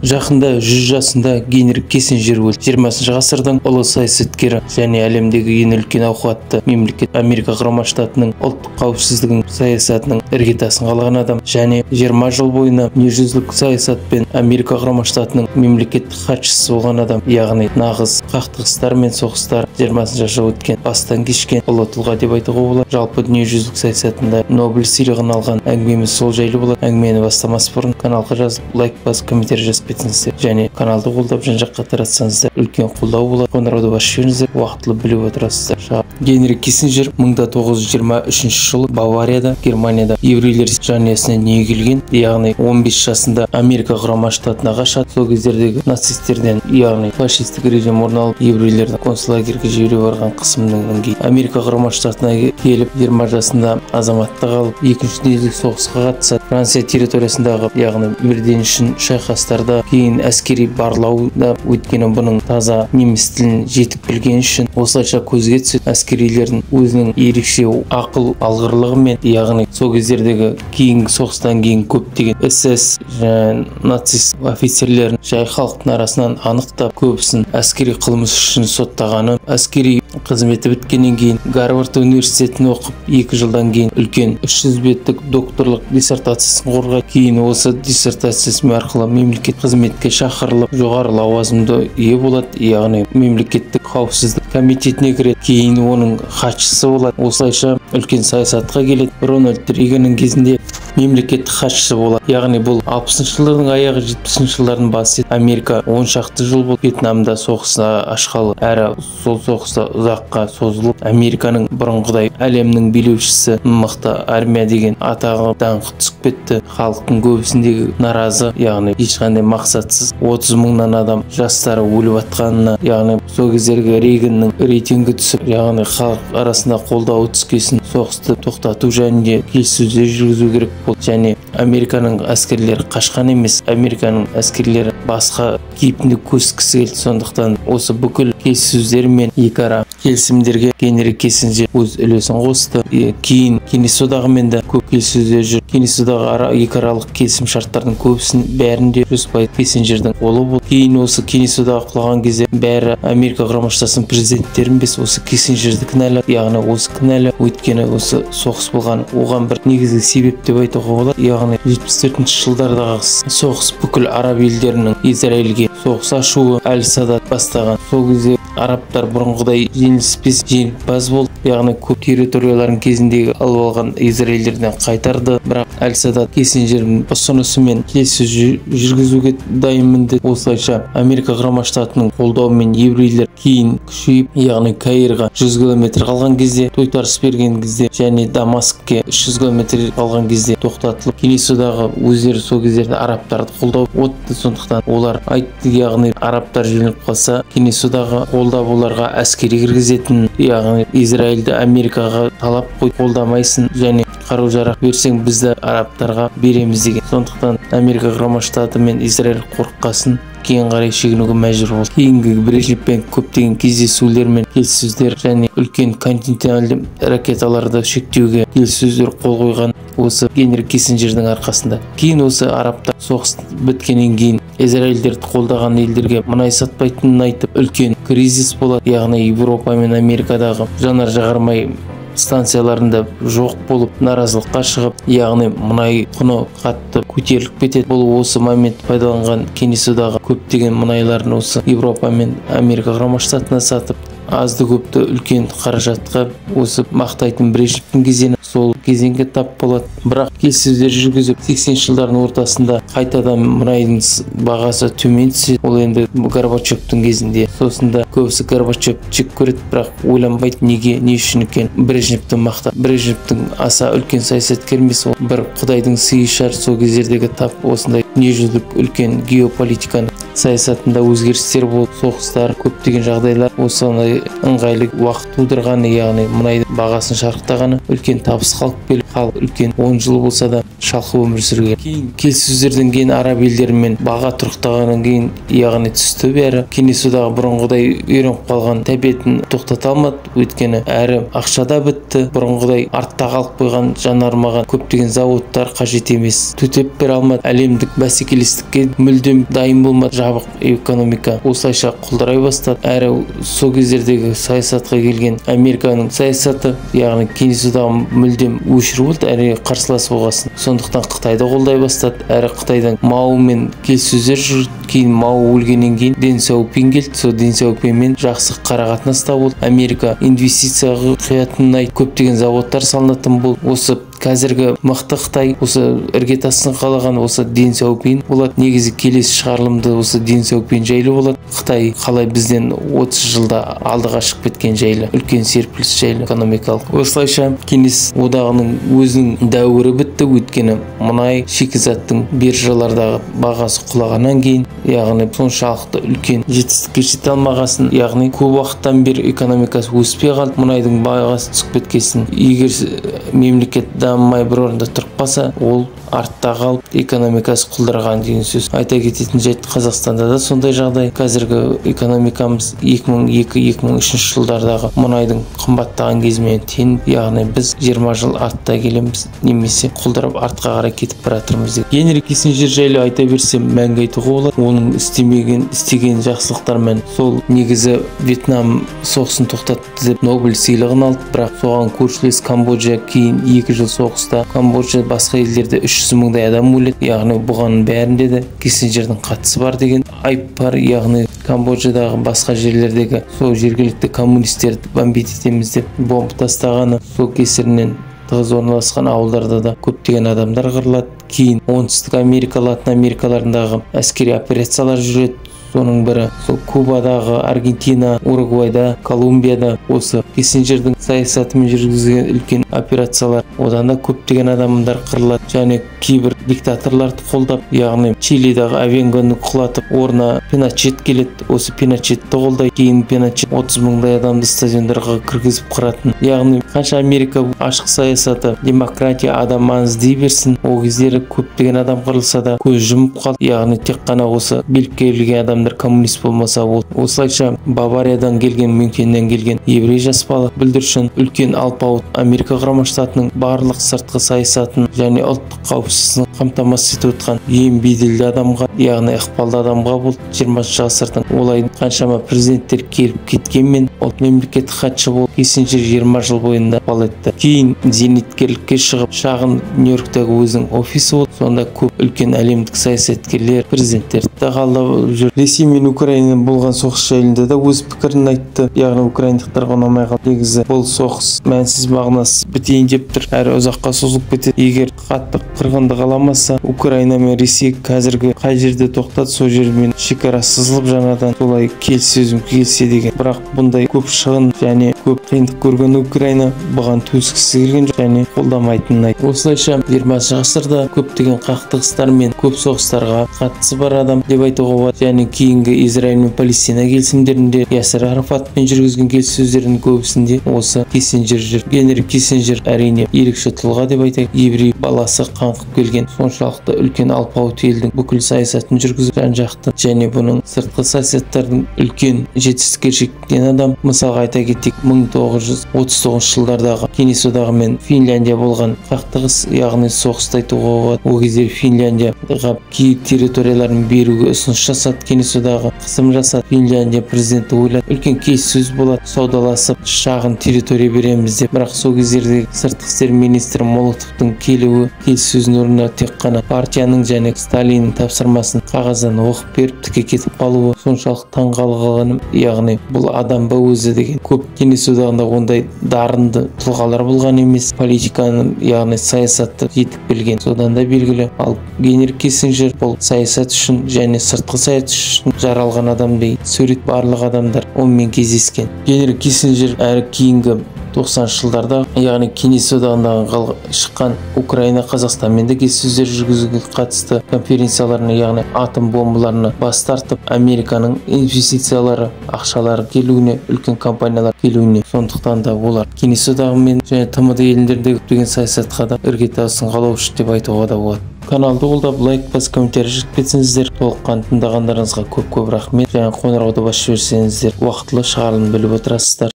Жақында 100 жасында Генри Киссинджер өлді. 20 ғасырдың ұлы саясаткері және әлемдегі ең үлкен ауқатты мемлекет Америка Құрама Штатының ұлттық қауіпсіздігінің саясатының іргетасын қалаған адам және 20 жыл бойына дүниежүзілік саясат пен Америка Құрама Штатының мемлекеттік хатшысы болған адам, яғни нағыз қақтығыстар мен соғыстар 20 жыл өткен, бастан кешкен ұлы тұлға деп айтуға болады. Жалпы дүниежүзілік саясатында Нобель сыйлығын алған әңгімеміз сол жайлы болады. Әңгімені бастамас бұрын каналға жазып, лайк басып, комментарий жазып кетіңіздер және каналды қолдап жан-жаққа таратсаңыздар үлкен қолдау болады. Қоңырауды басып жіберіңіздер, уақытылы біліп отырасыздар. Генри Киссинджер 1923 жылы Баварияда, Германияда еврейлер жанұясына дүниеге келген, яғни 15 жасында Америка Құрама Штатына қашады. Сол кездердегі нацистерден, яғни фашистік режим орын алып, еврейлерді концлагерьге жібере барған қысымнан кейін Америка Құрама Штатына келіп, 20 жасында азаматтық алып, Екінші дүниежүзілік соғысқа қатысады. Франция территориясындағы, яғни Верден үшін шайқастарда, кейін әскери барлауда, өйткені бұның таза неміс тілін жетік білген үшін осылайша көзге түседі. Әскерилердің өзінің ерекше ақыл алғырлығымен, яғни сол кездердегі кейінгі соғыстан кейін көптеген СС және нацист офицерлерін жай халықтың арасынан анықтап, көбісін әскери қылмыс үшін соттағаны. Әскери қызметі біткеннен кейін Гарвард университетін оқып, 2 жылдан кейін үлкен 300 беттік докторлық диссертациясын қорғайды. Кейін осы диссертациясы арқылы мемлекет қызметке шақырылып, жоғары лауазымды ие болады, яғни мемлекеттік қауіпсіздік комитетіне кіреді. Кейін оның хатшысы болады. Осылайша үлкен саясатқа келеді. Рональд Рейганның кезінде мемлекеттік хатшысы болады. Яғни бұл 60 жылдардың аяғы, 70 жылдардың басы. Америка 10 шақты жыл болды Вьетнамда соғысына ашқалы, әрі сол соғыста ұзаққа созылып, Американың бұрынғыдай әлемнің билеушісі, мықты армия деген атағы даңқы түсіп кетті. Халықтың көбісіндегі наразы, яғни ешқандай мақсатсыз 30 мыңнан адам жастары өліп атқанына, яғни сол кездергі Рейганның рейтингі түсіп, яғни халық арасында қолдауы түскесін соғысты тоқтату жөнінде келіссөздер жүргізу керек болды. Және Американың әскерлері қашқан емес, Американың әскерлері басқа кейпінде көрсеткісі келді. Сондықтан осы бүкіл келіссөздер мен екі ара келісімдерге Генри Киссинджер өз үлесін қосты. Кейін Кеңес Одағымен де көп келіссөздер жүр. Кеңес Одағы екі аралық келісім шарттардың көбісін бәрінде 100% Киссинджердің қолы болды. Кейін осы Кеңес Одағы құлаған кезде бәрі Америка Құрама Штатының президенттерін емес, осы Киссинджерді кінәлі, яғни осы кінәлі, өйткені осы соғыс болған, оған бір негізгі себеп деп айтуға болады. Яғни 74 жылдардағы соғыс бүкіл араб елдерінің Израильге соғыс ашуы, Әл-Садат бастаған. Сол кезде арабтар бұрынғыдай жеңіліспес жеңімпаз болды, яғни көп территорияларын кезіндегі алып алған Израильдерден қайтарды. Бірақ Әл-Садат Киссинджердің ұсынысымен келіссөз жүргізуге дайынмын деді. Осылайша Америка Құрама Штатының қолдауымен еврейлер кейін күшейіп, яғни Каирға 100 километр қалған кезде тойтарыс берген кезде және Дамаскке 300 километр қалған кезде тоқтатылып, Кеңес Одағы өздері сол кездерде арабтарды қолдау отты. Сондықтан олар айтты, яғни арабтар жеңіліп қалса Кеңес Одағы қолдап оларға әскери кіргізетін, яғни Израильді Америкаға талап қойып, қолдамайсың және қару-жарақ берсең бізді арабтарға береміз деген. Сондықтан Америка Құрама Штаты мен Израиль қорыққасын кейін қарай шегінуге мәжбүр болды. Кейінгі Брежневпен көптеген кездесулер мен келіссөздер және үлкен континентальды ракеталарды шектеуге келіссөздер қол қойған осы Генри Киссинджердің арқасында. Кейін осы арабтар соғыс біткеннен кейін Израильдерді қолдаған елдерге мұнай сатпайтынын айтып, үлкен кризис болады. Яғни Еуропа мен Америкадағы жанар-жағармай станцияларында жоқ болып наразылыққа шығып, яғни мұнай құны қатты көтеріліп кетеді. Бұл осы момент пайдаланған Кеңес Одағы көптеген мұнайларын осы Еуропа мен Америка Құрама Штатына сатып, азды көпті үлкен қаражатқа осы мақтайтын Брежневтің кезеңі сол кезеңге тап болады. Бірақ келіссөздер жүргізіп 80 жылдардың ортасында қайтадан мұнайдың бағасы төмен түседі. Ол енді Горбачевтің кезінде. Сосын да көбісі Горбачевті жек көреді, бірақ ойланбайды неге, не үшін екен Брежневті мақтап. Брежневтің аса үлкен саясаткер емес, ол бір құдайдың сыйы шығар. Сол кездердегі тап осындай дүниежүзілік үлкен геополитиканың саясатында өзгерістер болды, соғыстар, көптеген жағдайлар осындай ыңғайлы уақыт тудырғаны, яғни мұнай бағасын шарықтағаны үлкен табысқа алып алып келіп, халық үлкен 10 жыл болса да шалқып өмір сүрген. Кейін келіссөздерден кейін араб елдерімен баға тұрақтағаннан кейін, яғни түсті бәрі. Кеңес одағы бұрынғыдай үйреніп қалған тәбетін тоқтата алмады, өйткені әрі ақша да бітті, бұрынғыдай артта қалып қойған жанармаған көптеген заводтар қажет емес, төтеп бере алмады, әлемдік бәсекелестікке мүлдем дайын болмады, жабық экономика осылайша құлдырай бастады. Әрі сол кездердегі саясатқа келген Американың саясаты, яғни Кеңес одағын мүлдем өшіру болды, әрі қарсылас болғасын. Сондықтан Қытайды қолдай бастады. Әрі Қытайдан Маомен келіссөздер жүрді. Кейін Мао өлгеннен кейін Дэн Сяопин келді. Сол Дэн Сяопинмен жақсы қарақатынаста болды. Америка инвестицияға құятынын айтып, көптеген заводтар салынатын болды. Осы қазіргі мықты Қытай, осы іргетасын қалаған осы Дэн Сяопин болады. Негізі келесі шығарылымды осы Дэн Сяопин жайлы болады. Қытай қалай бізден 30 жылда алдыға шығып кеткен жайлы, үлкен серпіліс жайлы экономикалық. Осылайша Кеңес одағының өзінің дәуірі бітті, өйткені мұнай шикізаттың биржалардағы бағасы құлағаннан кейін, яғни соншалықты үлкен жетістікке жете алмағасын, яғни көп уақыттан бері экономикасы өспей қалды, мұнайдың бағасы түсіп кеткесін, егер мемлекет дамымай бір орында тұрып қалса, ол артта қалып экономикасы құлдыраған деген сөз. Айта кететін жайт, Қазақстанда да сондай жағдай. Қазіргі экономикамыз 2002-2003 жылдардағы мұнайдың қымбаттаған кезімен тең, яғни біз 20 жыл артта келеміз немесе құлдырап артқа қарай кетіп бара жатырмыз. Генри Киссинджер жайлы айта берсем мәңгі айтуға болады. Оның істемеген, істеген жақсылықтармен сол негізі Вьетнам соғысын тоқтатты деп Нобель сыйлығын алды, бірақ соған көршілес Камбоджа кейін 2 жыл соғыста Камбоджа басқа елдерде 300 мыңдай адам өледі, яғни бұған бәрінде де Киссинджердің қатысы бар деген айып бар. Яғни Камбоджадағы басқа жерлердегі сол жергілікті коммунистерді бомбить етеміз деп бомба тастағаны, сол кесірінен тығыз орналасқан ауылдарда да көптеген адамдар қырылады. Кейін Оңтүстік Америка, Латын Америкаларындағы әскери операциялар жүреді. Соның бірі сол Кубадағы, Аргентина, Уругвайда, Колумбияда осы Киссинджердің саясатымен жүргізілген үлкен операциялар, одан да көптеген адамдар қырылады. Және кейбір диктаторларды қолдап, яғни Чилидағы Авенгоны құлатып, орнына Пиночет келеді, осы Пиночетті қолдай, кейін Пиночет 30 мыңдай адамды стадиондарға кіргізіп қыратын. Яғни қанша Америка ашық саясаты, демократия, адам маңызды дей берсін, ол кездері көптеген адам қырылса да көз жұмып қалды. Яғни тек қана осы билікке келген адамдар коммунист болмаса болды. Осылайша Бавариядан келген, Мюнхеннен келген еврей жас бала бүлдіршін үлкен алпауыт Америка Құрама Штатының барлық сыртқы саясатын және ұлттық қауіпсіздігін қамтамасыз етіп отқан ең беделді адамға, яғни ықпалды адамға болды. 20 ғасырдың олай қаншама президенттер келіп кеткенмен, ол мемлекеттік хатшы болып Киссинджер 20 жыл бойында ықпал етті. Кейін зейнеткерлікке шығып, шағын Нью-Йорктегі өзінің офисі болды. Сонда көп үлкен әлемдік саясаткерлер, президенттерді де қабылдап жүр. Ресей мен Украина болған соғыс жайында да өз пікірін айтты. Яғни украиндықтарға ұнамай қалды. Негізі бұл соғыс мәнсіз, мағынасыз бітейін деп тұр, әрі ұзаққа созылып кетеді. Егер қатты қырғынды қаламаса, Украина мен Ресей қазіргі қай жерде тоқтады, сол жермен шекара сызылып жаңадан солай келіссөзім келсе деген. Бірақ бұндай көп шығын және көп қиындық көрген Украина бұған төзгісі келген жоқ және қолдамайтынын айтты. Осылайша 20 ғасырда көптеген қақтығыстар мен көп соғыстарға қатысы бар адам деп айтуға болады. Және кейінгі Израиль мен Палестина келісімдерінде, Ясир Арафатпен жүргізген келіссөздердің көбісінде осы Киссинджер жүр. Генри Киссинджер әрине ерекше тұлға деп айтайық. Еврей баласы қаңғып келген соншалықты үлкен алпауыт елдің бүкіл саясатын жүргізіп жан-жақты және бұның сыртқы саясаттардың үлкен жетістікке жеткен адам. Мысалға айта кетейік, 1939 жылдардағы Кеңес одағы мен Финляндия болған қақтығыс, яғни соғысты айтуға болады. Ол кезде Финляндияға кей территорияларын беруге ұсыныс жасады, Кеңес одағы қысым жасады. Финляндия президенті ойлады, үлкен келіссөз болады, саудаласып шағын территория береміз деп. Бірақ сол кездердегі сыртқы істер министрі Молотовтың келуі келіссөздің орнына тек қана партияның және Сталиннің тапсырмасын қағаздан оқып беріп тіке кетіп қалуы соншалық таңғалғаным, яғни бұл адам ба өзі деген. Көп Кеңес одағында ондай дарынды тұлғалар болған емес, политиканы, яғни саясатты жетік білген, содан да белгілі. Ал Генри Киссинджер бұл саясат үшін және сыртқы саясат үшін жаралған адам дей сурет барлық адамдар онымен кездескен. Генри Киссинджер әрі кейінгі 90 жылдарда, яғни Кеңес Одағынан шыққан Украина Қазақстанмен де келіссөздер жүргізуге қатысты конференцияларына, яғни атом бомбаларына бас тартып, Американың инвестициялары, ақшалары келуіне, үлкен компаниялар келуіне. Сондықтан да олар Кеңес Одағымен және ТМД елдеріндегі көптеген саясатқа да іргетасын қалаушы деп айтуға да болады. Каналды қолдап, лайк басып, комментарий жазып кетсеңіздер, толыққан тыңдағандарыңызға көп-көп рахмет. Және қоңырауды басып жіберсеңіздер, уақытылы шығарылымды біліп отырасыздар.